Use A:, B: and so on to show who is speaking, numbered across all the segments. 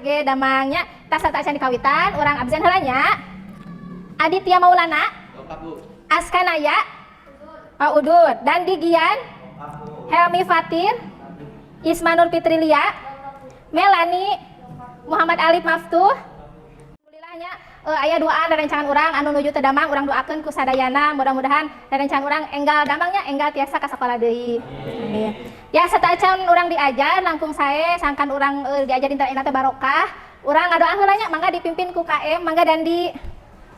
A: Ge damang nya. Tas sateuacan dikawitan, urang absen heula nya. Aditya Maulana. Askanaya. Pak Udud. Dan Digian. Helmi Fatir. Ismanur Fitrilia. Melani. Muhammad Alif Maftuh. Alhamdulillah nya, aya duaan rerencangan urang anu nuju teu damang, urang doakeun ku sadayana mudah-mudahan rerencangan urang enggal damangnya, enggal tiasa ka sakola deui. Amin. Ya, sateuacan urang diajar langkung sae sangkan urang diajar dinten ayeuna teh barokah. Urang ngadoa heula nya, mangga dipimpin ku KM, mangga Dandi.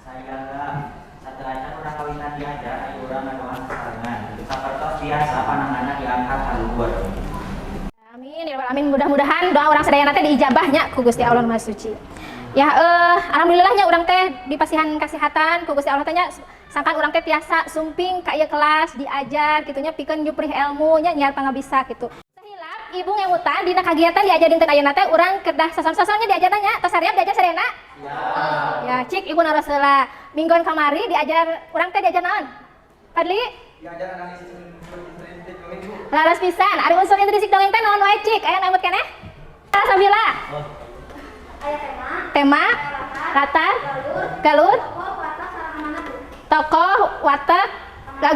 B: Saya sateuacan urang kawitan diajar, ayo urang ngadoa sasarengan. Sapertos biasa, pananganna diangkat ka luhur.
A: Amin ya rabbal alamin, mudah-mudahan doa urang sadayana teh diijabah nya ku Gusti Allah Maha Suci. Ya, alhamdulillahnya urang teh dipasihan kasihatan ku Gusti Allah teh nya, sangkan urang teh tiasa sumping ka ieu kelas diajar kitu nya, pikeun nyuprih ilmu nya, nyiar pangabisa kitu. Sahilap ibu ngemutan dina kagiatan diajar dinten ayeuna teh urang kedah sasaon-sasaonnya diajarna nya, tos sariap diajar sadayana? Ya, cik ibu naros heula. Mingguan kamari diajar urang teh diajar naon? Fadli?
C: Diajar analisis unsur intrinsik dongeng, Bu.
A: Laras pisan, ari unsur intrinsik dongeng teh naon wae, cik? Aya emut keneh? Sabila. Tema, latar, galur, tokoh, watak,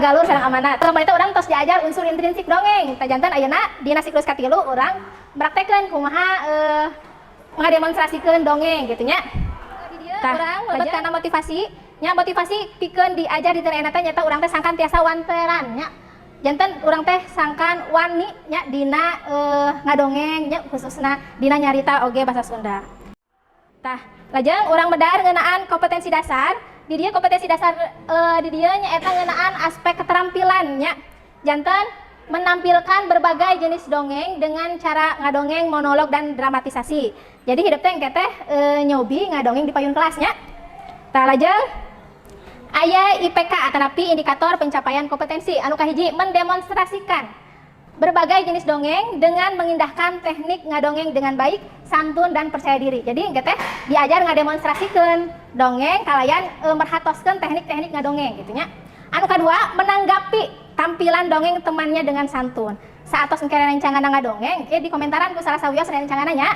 A: galur sareng amanat. Kemarin teh urang tos diajar unsur intrinsik dongeng. Tah, janten ayeuna dina siklus katilu urang praktekkeun kumaha ngademonstrasikeun dongeng gitu nya. Tah, urang lebet kana motivasi nya, motivasi pikeun diajar di ayeuna teh nyata urang teh sangkan tiasa wanteran nya. Janten urang teh sangkan wani nya dina ngadongeng nya, khususna dina nyarita oge bahasa Sunda. Tah, lajeng urang medar ngeunaan kompetensi dasar. Di dieu kompetensi dasar di dieu nyaeta ngeunaan aspek keterampilan nya. Janten menampilkan berbagai jenis dongeng dengan cara ngadongeng, monolog, dan dramatisasi. Jadi hidep teh engke teh nyobi ngadongeng di payun kelasnya. Tah, lajeng aya IPK atanapi indikator pencapaian kompetensi anu kahiji, mendemonstrasikan berbagai jenis dongeng dengan mengindahkan teknik ngadongeng dengan baik, santun, dan percaya diri. Jadi engke teh diajar ngademonstrasikeun dongeng kalayan merhatoskeun teknik-teknik ngadongeng gitu nya. Anu kedua, menanggapi tampilan dongeng temannya dengan santun. Saatos engke rencangan ngadongeng, ke di komentaran ku salah sawios rencanganna nya.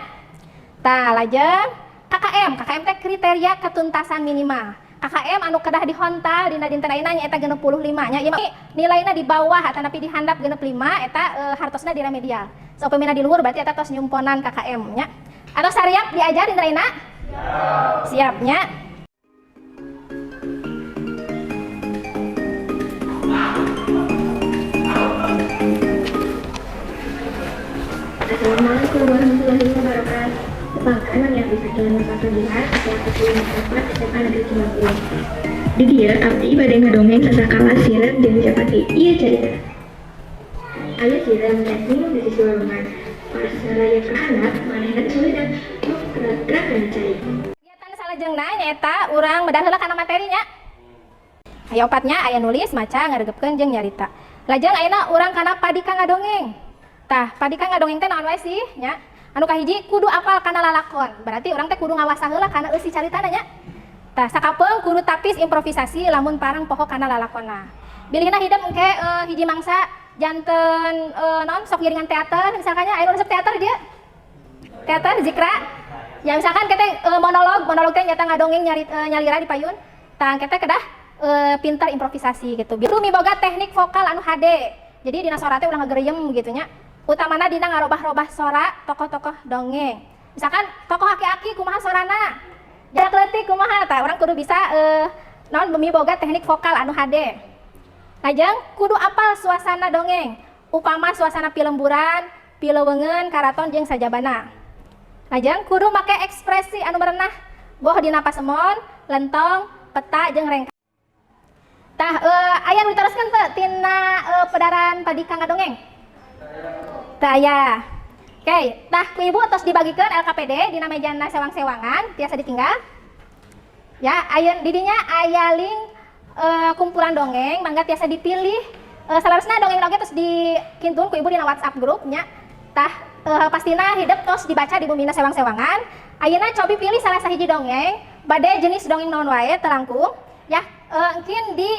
A: Tah, lajeng KKM, KKM teh kriteria ketuntasan minimal. KKM anu kedah dihontal dina dinten ayeuna nyaeta 65 nya. Ieu mah nilaina di bawah atanapi di handap 65 eta hartosna di remedial. Saupamina di luhur berarti eta tos nyumponan KKM nya. Atau sariap diajar dinten ayeuna? Siap. Siap nya.
D: Assalamualaikum warahmatullahi wabarakatuh. Tepangkeun nami abdi Sakila Nusa Giha, kelas 10 4 SMA Negeri Cimanggung. Di dieu abdi bade ngadongeng sasakala sireum jeung capati. Ieu carita. Aya sireum rek minum di sisi walungan. Pas saraya ka handap, manehna teh heureudang gerak-gerak kana cai.
A: Kegiatan salajengna nyaeta urang medar heula kana materinya. Aya opatnya, aya nulis, maca, ngaregepkeun, jeung nyarita. Lajeng ayeuna urang kana padika ngadongeng. Tah, padika ngadongeng teh naon wae sih nya? Anu kahiji, kudu apal kana lalakon. Berarti urang teh kudu ngawasa heula kana eusi caritana nya. Tah, sakapeung kudu tapis improvisasi lamun parang poho kana lalakonna. Bilihna hidep engke hiji mangsa janten non sok ngiringan teater misalkannya, aya nu resep teater dia? Teater Zikra. Ya, misalkan kita monolog, monolog teh nyata ngadongeng nyari nyalira di payun. Tah, kita kedah pintar improvisasi gitu. Kudu miboga teknik vokal anu hade. Jadi dina sora teh ulah ngagereyem gitu nya. Utamana dina ngarobah-robah sora tokoh-tokoh dongeng. Misalkan tokoh aki-aki kumaha sorana, budak leutik kumaha, tah urang kudu bisa naon miboga teknik vokal anu hade. Lajeng kudu apal suasana dongeng. Upama suasana pilemburan, pilewengeun, karaton, jeung sajabana. Lajeng kudu make ekspresi anu merenah boh dina pasemon, lentong, peta, jeung rengka. Tah, aya nu diteruskeun teu tina pedaran padika ngadongeng? Teu aya. Oke, tah ku ibu tos dibagikeun LKPD dina mejana sewang-sewangan, tiasa ditinggal. Ya, aya didinya aya link kumpulan dongeng, mangga tiasa dipilih. Saleresna dongeng oge tos dikintun ku ibu dina WhatsApp grup nya. Tah, pastina hidep tos dibaca di bumina sewang-sewangan. Ayeuna cobi pilih salah sahiji dongeng, bade jenis dongeng naon wae terangkum. Ya, engkin di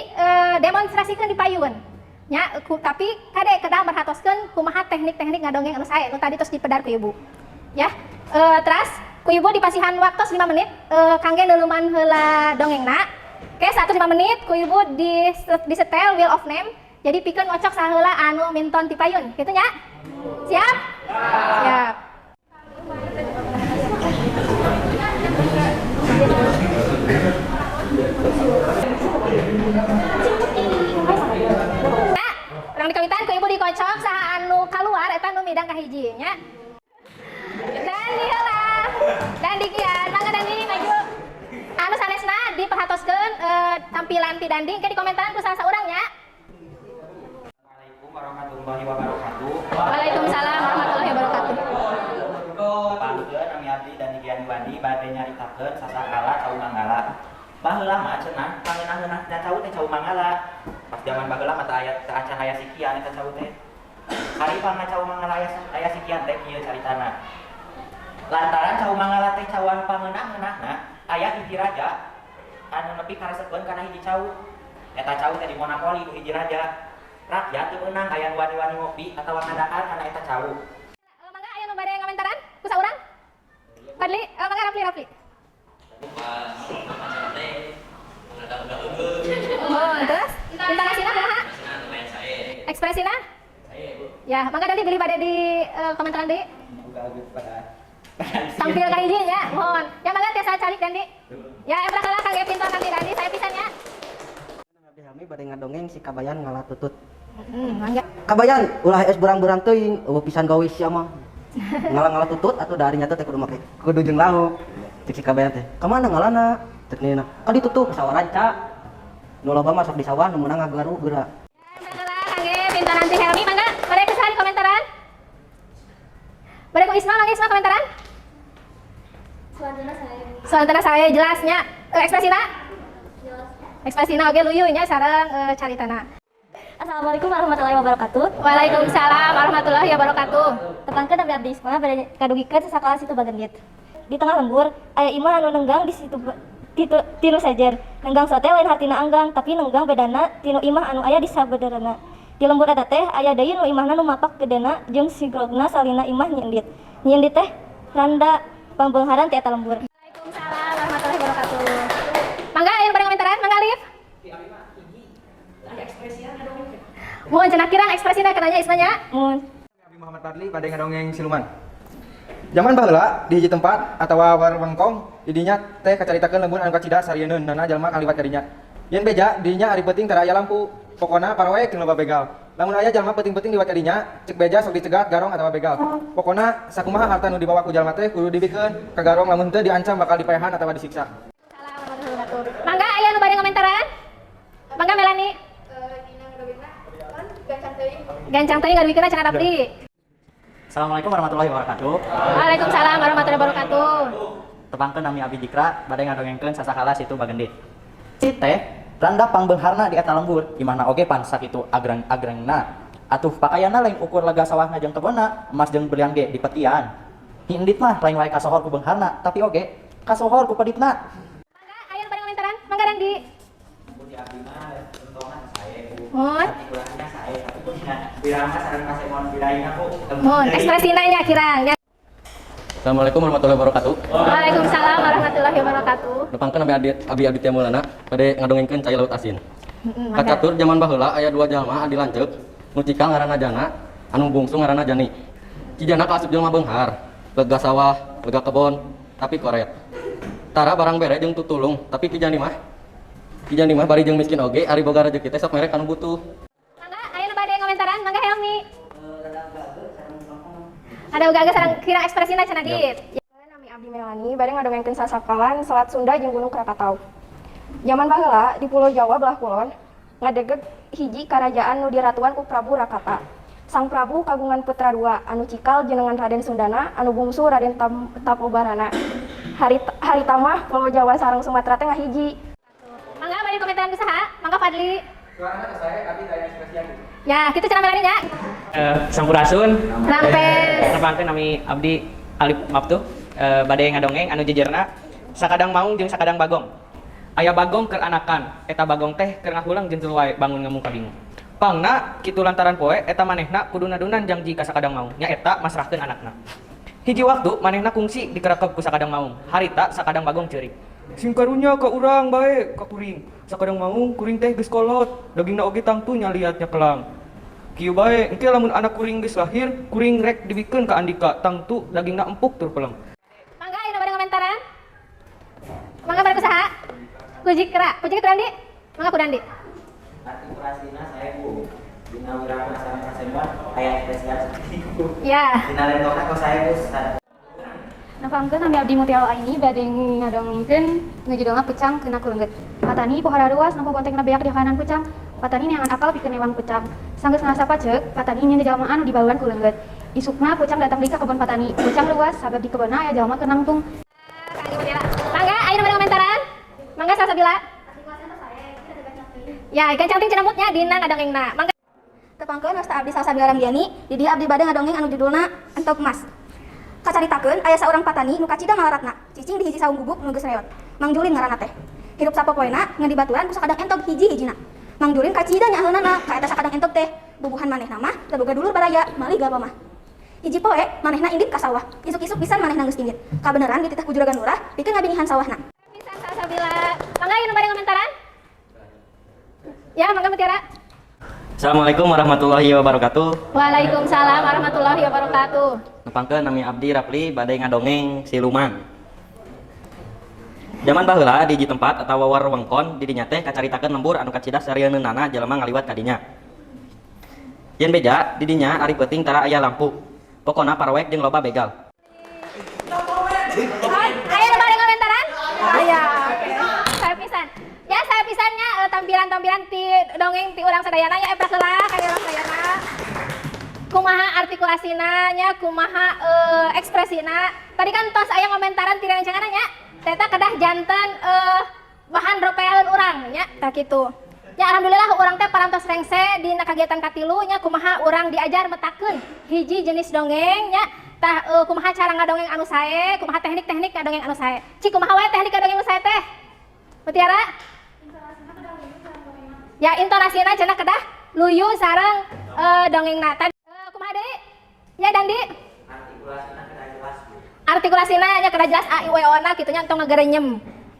A: demonstrasikeun di payun. Nya, tapi kade kedah merhatoskeun kumaha teknik-teknik ngadongeng anu sae nu tadi tos dipedar ku ibu. Ya, teras Ku ibu dipasihan waktu 5 menit kangge neuleuman heula dongengna. Oke, 105 menit ku ibu di disetel Wheel of Name. Jadi pikeun ngocok saheula anu minton ti payun, kitu nya? Siap? Siap. Nah, urang dikawitan ku ibu dikocok saha anu kaluar eta nu midang kahiji nya. Dandi heula. Dandi kian, mangga Dandi maju. Anu sanesna diperhatoskeun tampilan ti Dandi engke dikomentaran ku salah saurang nya.
B: Assalamualaikum warahmatullahi wabarakatuh.
A: Waalaikumsalam warahmatullahi wabarakatuh.
B: Tepangkeun nami abdi Dandi Gian Wandi bade nyaritakeun sasakala cau manggala. Baheula mah cenah pangeunah-eunahna cau teh cau manggala. Pas jaman baheula mah teu aya teu acan aya sikian eta cau teh. Ari pangna cau manggala aya sikian teh kieu caritana. Lantaran cau manggala teh cauan pangeunah-eunahna aya hiji raja anu nepi karesepeun kana hiji cau. Eta cau teh dimonopoli ku hiji raja. Rakyat teu meunang aya nu wani-wani ngopi atawa ngadahar kana eta cau.
A: Mangga aya nu bade ngomentaran ku saurang? Fadli, mangga Rafli, Rafli.
E: Pas acara teh udah eueuh.
A: Oh, terus intonasina kumaha?
E: Masina lumayan sae.
A: Ekspresina?
E: Sae, Bu.
A: Ya, mangga nanti bilih bade di komentaran deui. Tampil ka hiji nya, mohon. Ya mangga tiasa calik Dandi. Ya, emprak heula kangge pintor nanti Dandi, saya pisan nya.
F: Abdi Helmi bade ngadongeng si Kabayan ngalah tutut.
A: Mangga.
F: Kabayan ulah es berang-berang teuing, eueuh pisan gawe sia mah. Ngalah-ngalah tutut atuh dari nya teh kudu make kudu jeung lauk. Cek si Kabayan teh, "Ka mana ngalana?" Cek nina, "Ka ditutup sawah ranca." Nu loba masuk di sawah nu meunang ngagaru geura.
A: Ya, emprak heula kangge pintor nanti Helmi, mangga bade kesaha di komentaran? Bade ku Isma, mangga Isma komentaran? Soalnya saya jelasnya ekspresina? Ekspresina oge luyu nya sareng caritana.
G: Assalamualaikum warahmatullahi wabarakatuh.
A: Waalaikumsalam warahmatullahi wabarakatuh.
G: Tepangkeun abdi abdi Isma bade kadugikeun sasakala Situ Bagendit. Di tengah lembur aya imah anu nenggang di situ tinu sejer. Nenggang sote lain hartina anggang, tapi nenggang bedana tinu imah anu aya di sabeudeurna. Di lembur eta teh aya deui nu imahna nu mapak gedena jeung sigrogna salina imah Nyi Endit. Nyi Endit teh randa pambeungharan ti eta lembur.
A: Waalaikumsalam warahmatullahi wabarakatuh. Mangga aya nu bade ngomentaran, mangga Alif. Mohon cenah kirang ekspresina kenanya Ismanya.
G: Mun.
C: Abi Muhammad Fadli bade ngadongeng siluman. Zaman baheula di hiji tempat atawa warwengkong di dinya teh kacaritakeun lembur anu kacida sarieun nana jalma kaliwat ka dinya. Yen beja di dinya ari peuting tara aya lampu. Pokona paroek jeung loba begal. Lamun aya jalma peuting-peuting liwat ka dinya, cek beja sok dicegat garong atawa begal. Pokona sakumaha harta nu dibawa ku jalma teh kudu dibikeun ka garong lamun teu diancam bakal dipaehan atawa disiksa.
A: Waalaikumsalam warahmatullahi wabarakatuh. Mangga aya nu bade ngomentaran? Mangga Melani. Gancang teuing ngadugikeun cenah Abdi.
B: Assalamualaikum warahmatullahi wabarakatuh.
A: Waalaikumsalam warahmatullahi wabarakatuh.
B: Tepangkeun nami abdi Dikra bade ngadongengkeun sasakala Situ Bagendit. Si teh randa pangbeungharna di eta lembur, imahna oge pan sakitu agreng-agrengna. Atuh pakaianna lain ukur lega sawahna jeung kebonna, emas jeung berlian ge dipetian. Nyi Endit mah lain wae kasohor ku beungharna, tapi oge kasohor ku peditna.
A: Mangga aya nu bade ngomentaran? Mangga Dandi.
B: Di abdi mah untungna sae Bu.
A: Mohon.
B: Kurangnya sae, tapi kuncinya wirama sareng kasemon biraina Bu.
A: Mohon ekspresina nya kirang nya.
E: Assalamualaikum warahmatullahi wabarakatuh.
A: Waalaikumsalam warahmatullahi wabarakatuh.
E: Tepangkeun nami Abi Aditya Maulana bade ngadongengkeun cai laut asin.
A: Mangga.
E: Kacatur zaman baheula aya dua jalma adi lanceuk, nu cikal ngaranna Jana, anu bungsu ngaranna Jani. Ki Jana kaasup jelema beunghar, lega sawah, lega kebon, tapi koret. Tara barang bere jeung tutulung, tapi Ki Jani mah bari jeung miskin oge ari boga rejeki teh sok mere ka nu butuh.
A: Mangga aya nu bade ngomentaran? Mangga Helmi. Ada uga-uga sareng kirang ekspresina cenah Dit.
D: Nami Abdi Melani bade ngadongengkeun sasakalan Selat Sunda jeung Gunung Krakatau. Zaman baheula di Pulau Jawa belah kulon ngadegeg hiji karajaan nu diratuan ku Prabu Rakata. Sang Prabu kagungan putra dua anu cikal jenengan Raden Sundana anu bungsu Raden Tapobarana. Hari tamah Pulau Jawa sareng Sumatera teh ngahiji.
A: Mangga bade komentaran ku saha? Mangga Fadli.
C: Suarana teh sae abdi daya ekspresian gitu.
A: Ya, kitu cenah Melani nya.
H: Sampurasun.
A: Rampes.
H: Tepangkeun nami abdi Alif Maftuh bade ngadongeng anu jejerna sakadang maung jeung sakadang bagong. Aya bagong keur anakan, eta bagong teh keur ngahulang jeung tuluy wae bangun ngemung ka bingung. Pangna kitu lantaran poe eta manehna kudu nadunan jangji ka sakadang maung, nya eta masrahkeun anakna. Hiji waktu manehna kungsi dikerekep ku Sakadang Maung. Harita Sakadang Bagong ceurik. Sing karunya ka urang bae ka kuring. Sakadang Maung kuring teh geus kolot, dagingna oge tangtu nyaliatnya kelang. Kieu bae, engke lamun anak kuring geus lahir, kuring rek dibikeun ka andika, tangtu dagingna empuk tur pelem.
A: Mangga ayeuna bade ngomentaran? Mangga bade ku saha? Ku Jikra, ku Jikra Dandi? Mangga ku Dandi.
B: Artikulasina saya Bu. Dina wirama sareng kasemon aya spesial seperti itu.
A: Ya.
B: Dina lentokna kok saya Bu.
I: Nepangkeun nami abdi Mutiara Aini bade ngadongengkeun nu judulna Pucang Kena Ku Leunggeut. Patani pohara ruas nempo bontengna beak di hakanan pucang. Patani neangan akal pikeun newang pucang. Sanggeus ngarasa paceuk, patani nyieun jajalma anu dibaluran ku leunggeut. Isukna pucang datang deui ka kebon patani. Pucang ruas sabab di kebonna aya jalma keur nangtung.
A: Kangge Mutiara. Mangga ayeuna bade ngomentaran? Mangga Salsabila. Ya, gancang teuing cenah moodnya dina ngadongengna. Mangga.
G: Tepangkeun wasta abdi Salsabila Ramdiani, di dieu abdi bade ngadongeng anu judulna Entog Emas. Kacaritakeun aya saurang patani nu kacida malaratna, cicing di hiji saung gubuk nu geus reot. Mang Julin ngaranna teh. Hirup sapopoena ngan dibaturan ku sakadang entog hiji-hijina. Mang Julin kacida nyaaheunana ka eta sakadang entog teh. Bubuhan manehna mah teu boga dulur baraya, malih galpamah. Hiji poe manehna indit ka sawah. Isuk-isuk pisan manehna geus indit. Kabeneran dititah ku juragan lurah pikeun ngabingihan sawahna.
A: Pisan Salsabila. Mangga ayeuna bade ngomentaran? Ya, mangga Mutiara.
E: Assalamualaikum warahmatullahi wabarakatuh.
A: Waalaikumsalam warahmatullahi wabarakatuh.
E: Nepangkeun nami abdi Rapli bade ngadongeng siluman. Zaman baheula di hiji tempat atawa warwengkon di dinya teh kacaritakeun lembur anu kacida sarieunana jelema ngaliwat ka dinya. Yen beja di dinya ari peuting tara aya lampu. Pokona parwek jeung loba begal.
A: Aya nu bade ngomentaran? Aya. Saya pisan. Ya, saya pisannya tampilan-tampilan ti dongeng ti urang sadayana ya eprak heula ka urang sadayana. Kumaha artikulasina nya, kumaha ekspresina. Tadi kan tos aya ngomentaran ti rerencangan nya. Teta kedah janten bahan ropeaeun urang nya, tah kitu. Ya alhamdulillah urang teh parantos rengse dina kagiatan katilu nya, kumaha urang diajar metakeun hiji jenis dongeng nya. Tah kumaha cara ngadongeng anu sae, kumaha teknik-teknik ngadongeng anu sae. Cik kumaha wae teknik ngadongeng anu sae teh? Mutiara? Ya intonasina cenah kedah luyu sareng dongengna. Tadi kumaha deui? Ya Dandi?
B: Artikulasina kedah jelas Bu.
A: Artikulasina nya kedah jelas a i u e o na kitu nya, entong ngagerenyem.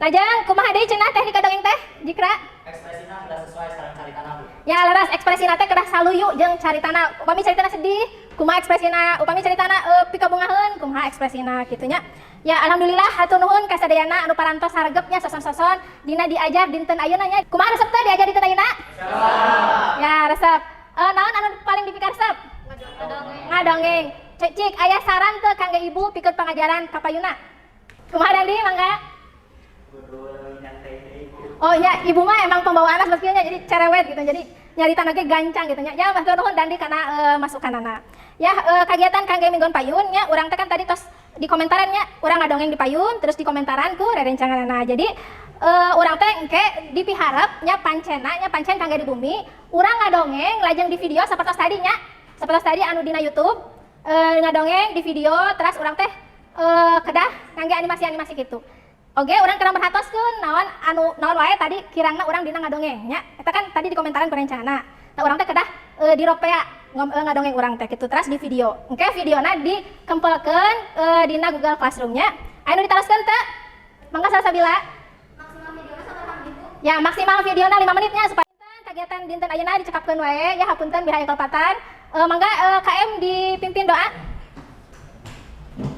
A: Lajeng kumaha deui cenah teknik ngadongeng teh? Jikra?
B: Ekspresina kedah sesuai sareng caritana Bu.
A: Ya leres, ekspresina teh kedah saluyu jeung caritana. Upami caritana sedih, kumaha ekspresina? Upami caritana pikabungaheun, kumaha ekspresina kitu nya. Ya alhamdulillah hatur nuhun ka sadayana anu parantos saregep nya soson-soson dina diajar dinten ayeuna nya. Kumaha resep teh diajar dinten ayeuna? Ya resep. Naon anu paling dipikaresep? Ngadongeng. Cik, cik aya saran teu kangge ibu pikeun pangajaran kapayuna? Kumaha Dandi mangga?
B: Kudu leuwih nyantai deui Bu.
A: Oh iya, ibu mah emang pembawaan mestinya jadi cerewet gitu. Jadi nyarita ge gancang gitu nya. Ya matur nuhun Dandi kana masukanana. Ya kagiatan kangge minggon payun nya, urang teh kan tadi tos di komentaran nya, urang ngadongeng di payun terus di komentaran ku rerencanganana. Jadi urang teh engke dipiharep nya pancena nya, pancen kangge di bumi, urang ngadongeng lajeng di video sapertos tadi nya. Sapertos tadi anu dina YouTube ngadongeng di video terus urang teh kedah ngangge animasi-animasi gitu. Oke, urang kena merhatoskeun naon anu naon wae tadi kirangna urang dina ngadongeng nya. Eta kan tadi di komentaran ku rencana. Nah, urang teh kedah diropea ngadongeng urang teh kitu terus di video. Engke videona dikempelkeun dina Google Classroom nya. Aya nu ditaroskeun teu? Mangga Salsabila. Ya, maksimal videona 5 menitnya supaya kegiatan dinten ayeuna dicekapkeun wae ya, hapunten bilih aya kalepatan. Mangga KM dipimpin doa.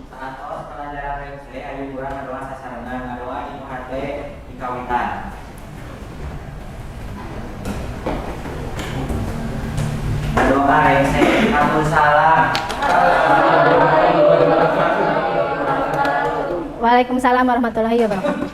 B: Saatos pelajaran rengse ayeuna urang ngadoa sasarengan, ngadoa inu hate dikawitan. Ngadoa rengse kabul salam.
A: Waalaikumsalam warahmatullahi wabarakatuh.